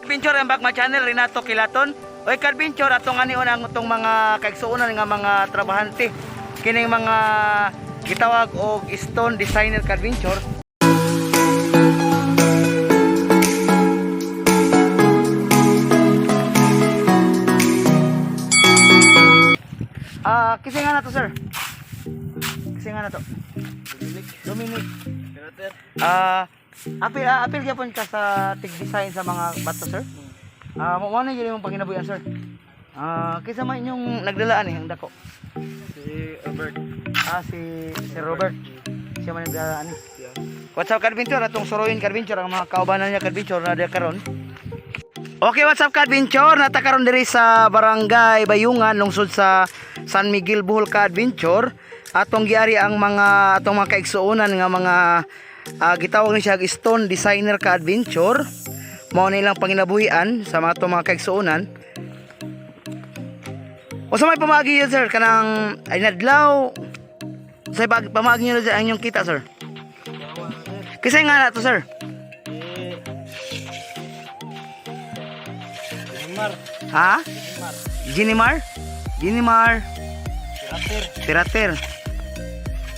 Adventure ang back my channel Renato Kilaton. Oy ka-adventure, atong anion ang atong mga kaigsuonan nga mga trabahante. Kining mga gitawag og stone designer ka-adventure. Ah, kasi nga na to, sir. Kasi nga na to. Dominic. Dominic. Pirater. Apil gyapon ka sa tig-design sa mga bato, sir? Mo na yun yung panginabuhian, sir. Kinsa man inyong nagdalaan eh, ang dako? Si Robert. Si si Robert. Siya man nagdalaan eh. Yeah. What's up, Kadventure? Atong suruin, Kadventure, ang mga kaubanan niya, Kadventure, na diya karon. Okay, what's up, Kadventure? Nata karon diri sa Barangay Bayungan, lungsod sa San Miguel, Bohol, Kadventure. Atong giari ang mga atong mga kaigsuonan nga mga gitawag ni siya og stone designer ka adventure. Mao nilang panginabuhian sa mga atong mga kaigsuonan. Unsa may pamaagi yun, sir? Kanang ay nadlaw. Sa pamaagi niyo, sir, ang inyong kita, sir? Kasi nga na to, sir. Eh. Neymar. Ha? Neymar. Ginimar? Ginimar Pirater. Pirater.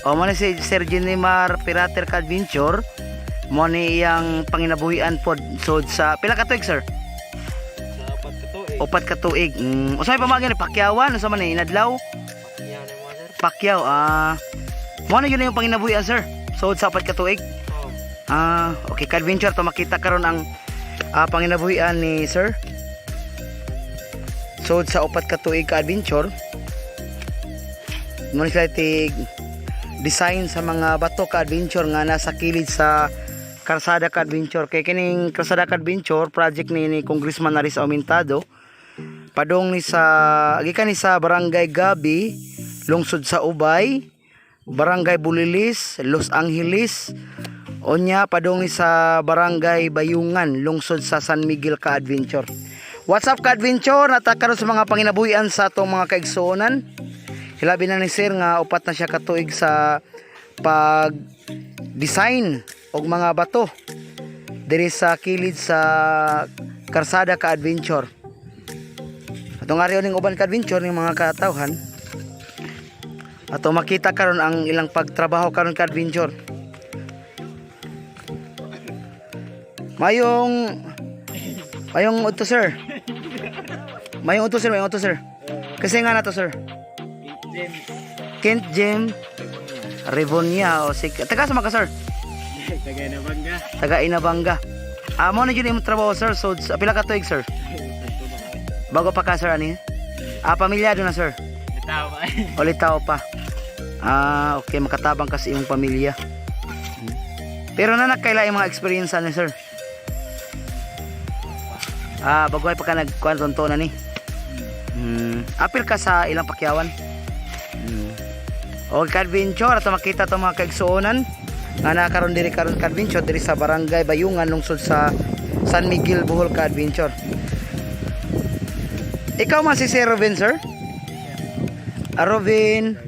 O mo ni si Sir Ginimar Pirater ka adventure. Mo ni iyang panginabuhian pod sod sa pila ka tuig, sir? Sa apat ka to eh. Upat ka tuig. Unsa may pamaagi ni Pakyawan, unsa man ni inadlaw? Pakiyaw na mo, sir. Pakyaw. Mo na yun yung panginabuhian, sir. Sod sa upat ka tuig. Oh. Okay, ka-adventure to makita karon ang panginabuhian ni sir. So sa upat ka tuig ka-adventure. Mo ni sila tig design sa mga bato ka-adventure nga nasa kilid sa Karsada ka-adventure. Kay kining Karsada ka-adventure project ni Congressman Aris Aumentado. Padong ni sa gikan ni sa Barangay Gabi, lungsod sa Ubay, Barangay Bulilis, Los Angeles, Onya padong ni sa Barangay Bayungan, lungsod sa San Miguel ka Adventure. What's up, ka Adventure? Natakaroon sa mga panginabuhian sa atong mga kaigsuonan. Hilabi na ni sir nga upat na siya katuig sa pag design og mga bato diri sa kilid sa Karsada ka Adventure. Atong ari ning uban ka adventure ning mga katawhan. Ato makita karon ang ilang pagtrabaho karon ka adventure. Mayong Mayong uto, sir. Mayong uto, sir, mayong uto, sir. Kasi nga na to, sir. James. Kent Jim Rivonia o si taga sa mga sir. Tagay na bangga. Taga Inabanga. Mo na jud imong trabaho, sir. So sa pila ka tuig, sir? Bago pa ka, sir, ani? Pamilyado na, sir. Bitaw ba? Ulit tao pa. Okay, makatabang ka sa imong pamilya. Pero nanak kaila yung mga experience ani, sir? Bago ay pa ka nagkuan tonto na ni. Apil ka sa ilang pakyawan. O ka-adventure ato makita to mga kaigsuonan nga nakaron diri karon ka-adventure diri sa Barangay Bayungan, lungsod sa San Miguel, Bohol ka-adventure. Ikaw man si Sir Robin, sir? Robin.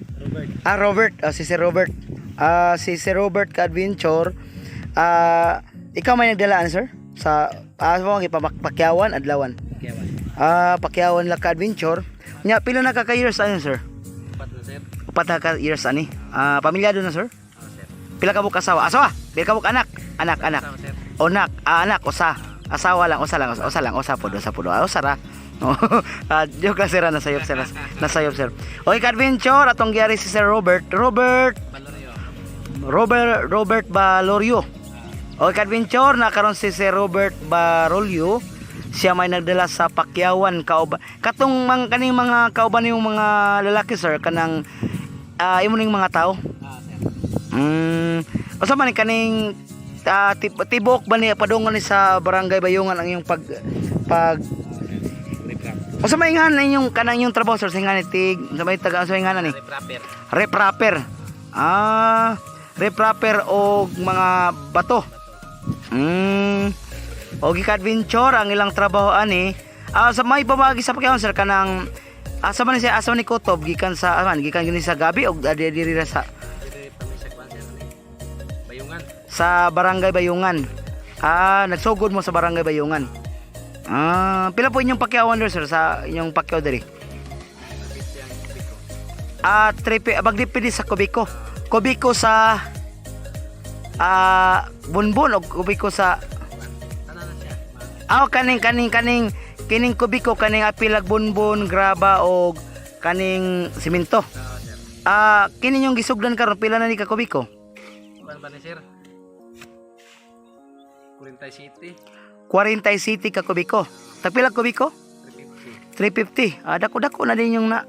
Robert. Robert. Si Sir Robert. Si Sir Robert ka-adventure. Ikaw may nagdalaan, sir? Sa mo ipapakyawan adlawan. Pakiyawan. Pakyawan lang ka-adventure. Nya pila na ka ka years ano, sir? Upat na, sir. Upat na ka years ani. Pamilyado na, sir? Oh, sir. Pila ka buok asawa? Asawa. Pila ka buok anak? Anak, anak. Asawa, sir. O nak, anak usa. Asawa lang, usa lang, usa lang, usa pod, usa pod. Usa ra. Joke lang, sir, nasayop, sir. Nasayop, sir. Okay, ka-adventure, atong giyari si Sir Robert. Robert Balorio. Robert Balorio. Okay, ka-adventure, nakaroon si Sir Robert Barolio. Siya may nagdala sa Pakyawan kauban. Katong mang kaning mga kauban yung mga lalaki, sir, kanang imo ning mga tao. Sir. Unsa man ni kaning tibok ba ni padungan ni sa Barangay Bayungan ang iyong pag pag Riprap. unsa may nga na inyong kanang inyong trabaho, sir, sa nga ni tig unsa may taga unsa may nga na ni Riprapper. Riprapper. Riprapper og mga bato. Og adventure ang ilang trabaho ani. Sa may pamagi sa Pakyawan, sir, kanang asa man ni siya, asa man ni Kutob gikan sa aman gikan gini sa gabi og diri ra sa Diri pa may sa kwan, sir. Bayungan. sa Barangay Bayungan. Nagsugod mo sa Barangay Bayungan. Pila po inyong pakyawan diri, sir, sa inyong pakyaw diri? 50 ang kubiko. Tripe, magdepende sa kubiko. Kubiko sa bunbun o kubiko sa Tanan na siya. Kaning kaning kaning kining kubiko, kaning apilag bunbun, graba o kaning simento. Oo, sir. Kini yung gisugdan karon, pila na ni ka kubiko? Kuan ba ni sir? 40 City. 40 city ka kubiko. Tagpila kubiko? 350. 350. Dako dako na din yung na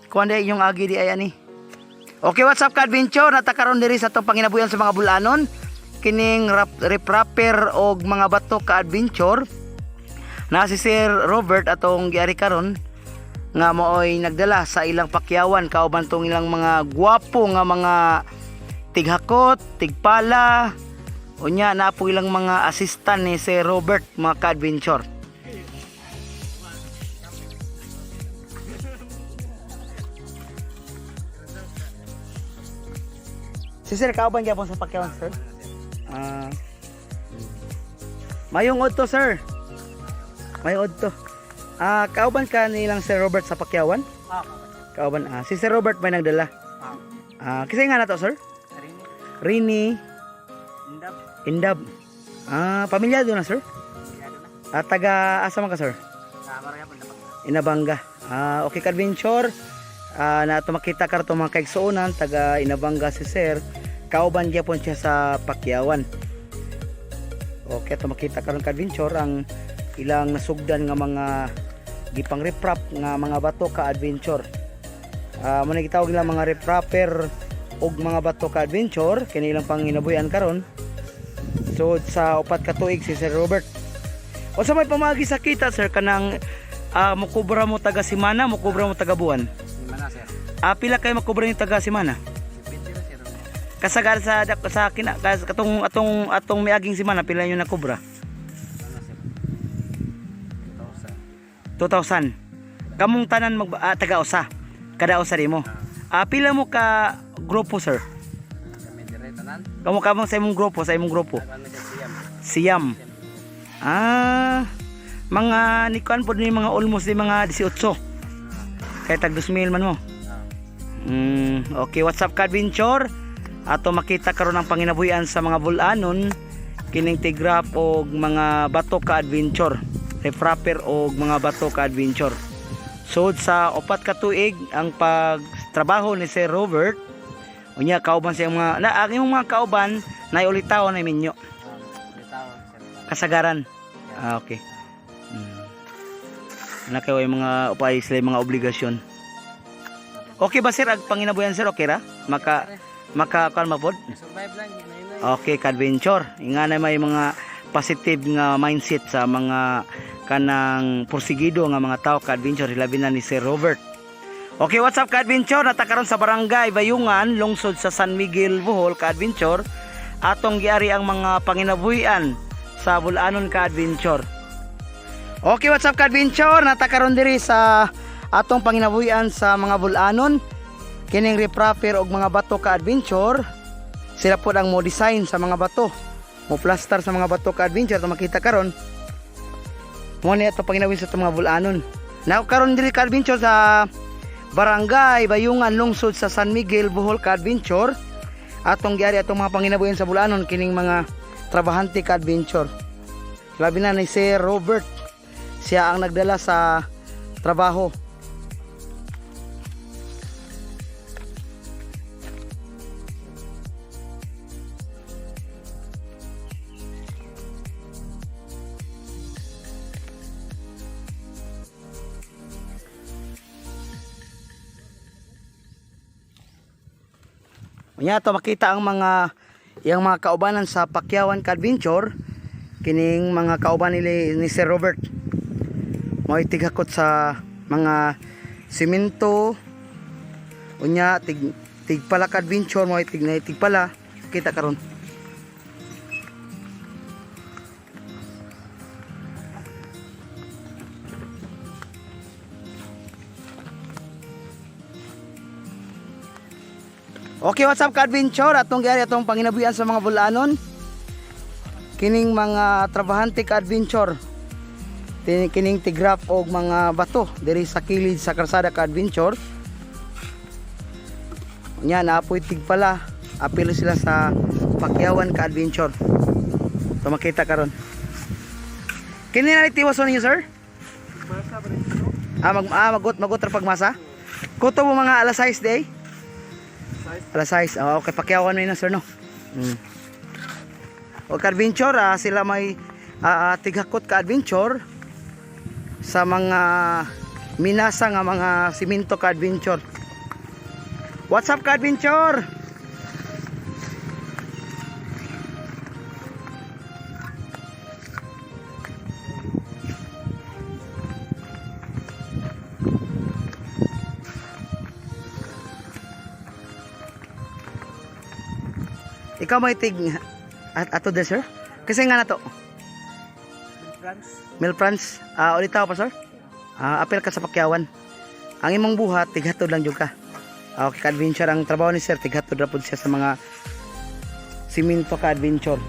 kuan di yung agi di ay ani. Okay, what's up ka-adventure? Nata karon diri sa atong panginabuyan sa mga bulanon. Kining riprapper og mga bato ka-adventure. Na si Sir Robert atong giari karon nga maoy nagdala sa ilang pakyawan kauban tong ilang mga gwapo nga mga tighakot, tigpala. Unya na po ilang mga assistant ni Sir Robert, mga ka-adventure. Si Sir, kauban gyapon sa pakyawan, sir? Mayong odto, sir. Mayong odto. Kauban ka nilang Sir Robert sa pakyawan? Ah, Kauban. Si Sir Robert may nagdala. Kasi nga na to, sir? Rini. Rini Indab. Indab. Pamilyado na, sir? Pamilyado na. Taga asa man ka, sir? Sa barangay po dapat. Inabanga. Okay ka-adventure. Na tumakita ka itong mga kaigsuonan, taga Inabanga si sir. Kauban gyapon siya sa Pakyawan. Okay, tumakita karon ka-adventure ang ilang nasugdan nga mga gipang riprap nga mga bato ka-adventure. Mo na gitawag nila mga riprapper og mga bato ka-adventure kini ilang panginabuhian karon. So sa 4 ka tuig si Sir Robert. O sa may pamagi sa kita, sir, kanang mukubra mo taga Simana, mukubra mo taga Buwan? Lima na, sir. Pila kayo makubra yung taga Simana? 50 na, sir. Kasagal sa sa kina kas, katong atong atong miaging simana, pila yung nakubra? Ano, sir? 2,000. 2,000. Kamong tanan mag taga usa. Kada usa nimo. Pila mo ka grupo, sir? Kami dire tanan. Kamo kamo sa imong grupo, sa imong grupo. Ano siya siyam. Siyam. Mga nikuan pod ni mga almost ni mga 18. Kay tag 2,000 man mo. Okay, what's up ka-adventure? Ato makita karon ang panginabuhian sa mga bulanon kining tigrap og mga bato ka-adventure, refrapper og mga bato ka-adventure. So sa 4 ka tuig ang pagtrabaho ni Sir Robert. Unya kauban sa mga na ang imong mga kauban nay ulitaw na minyo? Ulitaw, sir. Kasagaran. Okay. Na kayo yung mga upay sila yung mga obligasyon. Okay ba, sir, ang panginabuhian, sir, okay ra? Maka maka kalma pod? Survive lang, hinay. Okay, ka-adventure. Nga na may mga positive nga mindset sa mga kanang porsigido nga mga tao ka-adventure, hilabi na ni Sir Robert. Okay, what's up ka-adventure? Natakaron sa Barangay Bayungan, lungsod sa San Miguel, Bohol, ka-adventure. Atong giari ang mga panginabuhian sa Bulanon ka-adventure. Okay, what's up ka-adventure? Natakaron diri sa atong panginabuhian sa mga Bulanon. Kining riprapper og mga bato ka-adventure. Sila po ang mo design sa mga bato. Mo plaster sa mga bato ka-adventure. Ito makita karon. Mo ni ato panginabuhian sa itong mga Bulanon. Now karon diri ka-adventure sa Barangay Bayungan, lungsod sa San Miguel, Bohol ka-adventure. Atong giari atong mga panginabuhian sa Bulanon kining mga trabahante ka-adventure. Labi na ni Sir Robert. Siya ang nagdala sa trabaho. Unya to makita ang mga iyang mga kaubanan sa Pakyawan ka-adventure kining mga kauban nila ni Sir Robert. Mo'y tighakot sa mga simento. Unya tigpala ka-adventure, mo'y tig na tigpala kita karon. Okay, what's up ka-adventure? Atong giari atong panginabuhian sa mga bulanon. Kining mga trabahante ka-adventure. Kining tigrap og mga bato diri sa kilid sa karsada ka adventure. Nya naapoy tigpala. Apil sila sa Pakyawan ka adventure. So makita karon. Kini na tiwason ninyo, sir? Ah, magot ra pagmasa. Kuto mo mga alas 6 day? Alas 6. Ah, okay, pakyawan mo yun, sir, no? O ka-adventure, sila may tighakot ka-adventure sa mga minasa nga mga simento ka-adventure. What's up, ka-adventure? Ikaw may tig at ato de, sir? Kasi nga na to. France. Mil Franz, ulit pa, sir? Apel ka sa Pakyawan. Ang imong buhat, tighatod lang jud ka. Okay, ka-adventure ang trabaho ni sir, tighatod ra pud siya sa mga siminto ka-adventure.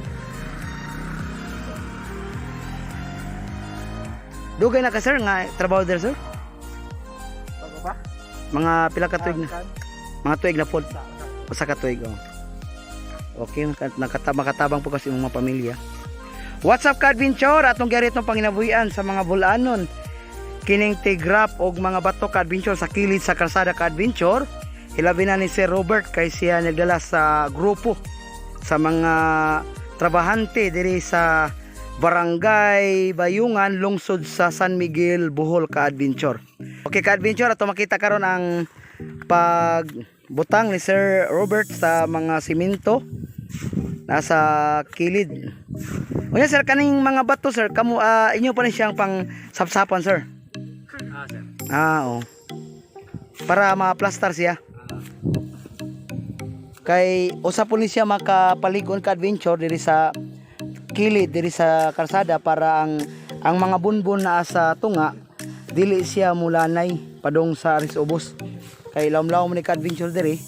Dugay na ka, sir, nga trabaho there, sir? Bago ba? Mga pila ka tuig na? Mga tuig na pod. Usa ka tuig, oh. Okay, makatabang po kasi imong mga pamilya. What's up, ka-adventure? Atong giarit ng panginabuhian sa mga bulanon. Kining tigrap og mga bato ka-adventure sa kilid sa kalsada ka-adventure. Hilabi na ni Sir Robert kay siya nagdala sa grupo sa mga trabahante diri sa Barangay Bayungan, lungsod sa San Miguel, Bohol ka-adventure. Okay ka-adventure, ato makita karon ang pagbutang ni Sir Robert sa mga simento nasa kilid. Unya sir, kaning mga bato, sir, kamo inyo pa ni siyang pang sapsapan, sir? Ah, sir. Ah, oh. Para ma-plaster siya. Kay usa po ni siya makapaligon ka adventure diri sa kilid diri sa kalsada para ang mga bunbon na sa tunga dili siya mulanay padong sa Aris Ubos. Kay lawom-lawom ni ka adventure diri.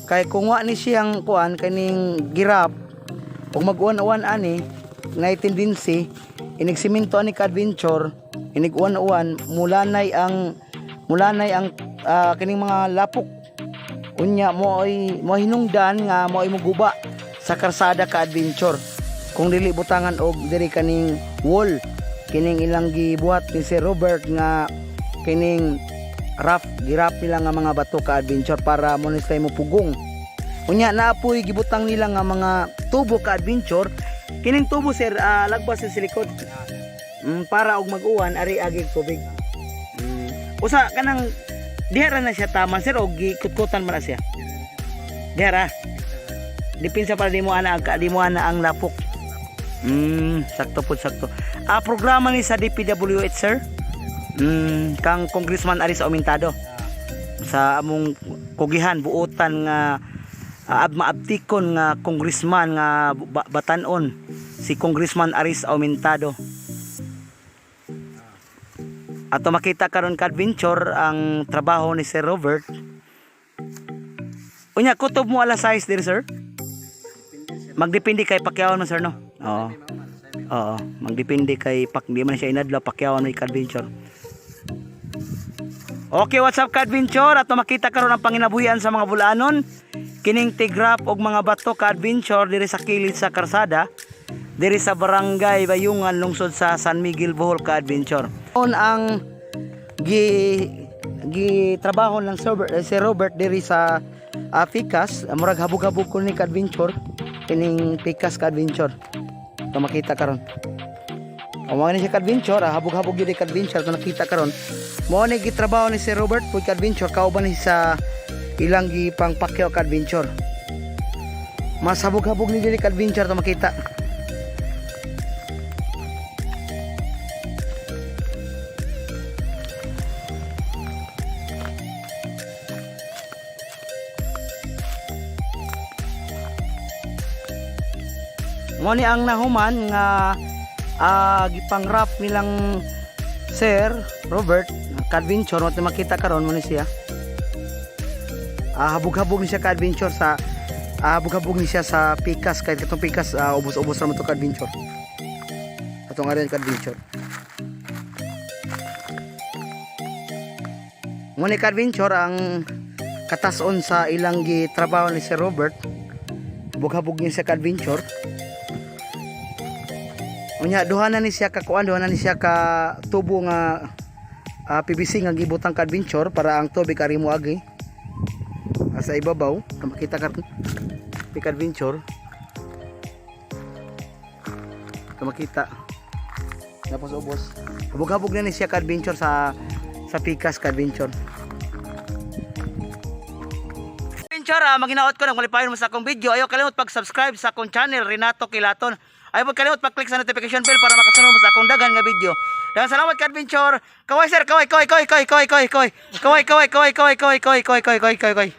Kay kung wa ni siyang kuan kaning girap ug mag-uwan-uwan ani na tendency inig simento ani ka adventure inig uwan-uwan mulanay ang kining mga lapok, unya mo ay mo hinungdan nga mo ay muguba sa karsada ka adventure kung dili butangan og diri kaning wall kining ilang gibuhat ni Sir Robert nga kining rough girap nila nga mga bato ka adventure para mo ni sila mo pugong. Unya naapoy gibutang nila nga mga tubo ka adventure. Kining tubo, sir, lagbas sa silikod para og mag-uwan ari agig tubig. Usa kanang diha ra na siya tama, sir, og gikutkutan man na siya diha ra? Dipinsa para di mo ana ang lapok. Sakto po, sakto. Programa ni sa DPWH, sir? Kang Congressman Aris Aumentado. Sa among kugihan buotan nga maabtikon nga congressman nga batanon si Congressman Aris Aumentado. Ato makita karon ka adventure ang trabaho ni Sir Robert. Unya kutob mo alas 6 diri, sir? Magdepende kay pakyawan mo, sir, no? Oo. Oo, magdepende kay pak di man siya inadlaw pakyawan mo ka adventure. Okay, what's up ka adventure? Ato makita karon ang panginabuhian sa mga bulanon. Kining tigrap og mga bato ka adventure diri sa kilid sa karsada diri sa Barangay Bayungan, lungsod sa San Miguel, Bohol ka adventure. On ang gi gi trabaho ng Sir Robert, si Robert diri sa Pikas, murag habog-habog ko ni ka adventure kining Pikas ka adventure. Ito makita karon. Ang mga ni siya ka-adventure, habog-habog yun ka adventure ito nakita karon. Mao ni gitrabaho ni si Robert pud ka-adventure kauban ni sa ilang gipang pakyaw ka-adventure. Mas habog-habog ni diri ka-adventure ito makita. Mo ni ang nahuman nga gipangrap nilang Sir Robert ka-adventure mo makita karon mo ni siya. Habog-habog ni siya ka-adventure sa habog-habog ni siya sa pikas kahit katong pikas ubos-ubos ra man to ka-adventure. Atong arin ka-adventure. Muna, ka-adventure, ang katason sa ilang gitrabaho ni Sir Robert. Bughabog niya sa ka-adventure. Unya duha na ni siya ka kuan, duha na ni siya ka tubo nga PVC nga gibutang ka-adventure para ang tubig ari mo agi. Sa ibabaw, kung makita ka ka-adventure. Kung makita. Tapos ubos. Habog-habog na ni siya ka-adventure sa pikas, ka-adventure. Adventure, maginaot ko nang malipayon mo sa akong video. Ayaw kalimot pag-subscribe sa akong channel, Renato Kilaton. Ayaw pag kalimot pag-click sa notification bell para makasunod mo sa akong daghan nga video. Daghang salamat, ka-adventure. Kaway, sir, kaway, kaway, kaway, kaway, kaway, kaway, kaway. Kaway, kaway, kaway, kaway, kaway, kaway, kaway, kaway, kaway, kaway.